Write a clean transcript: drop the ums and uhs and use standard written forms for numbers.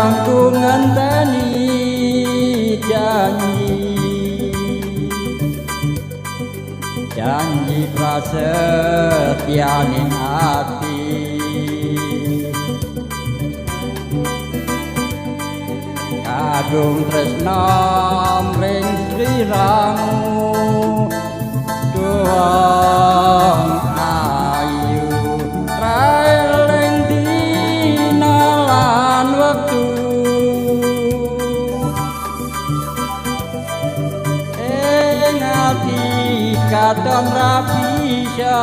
Juangku ngenteni janji, janji prasetyane ati. Kadung tresna mring sliramu, duwong ayu, raeling dina lan wektu. Ing ati katon ra bisa.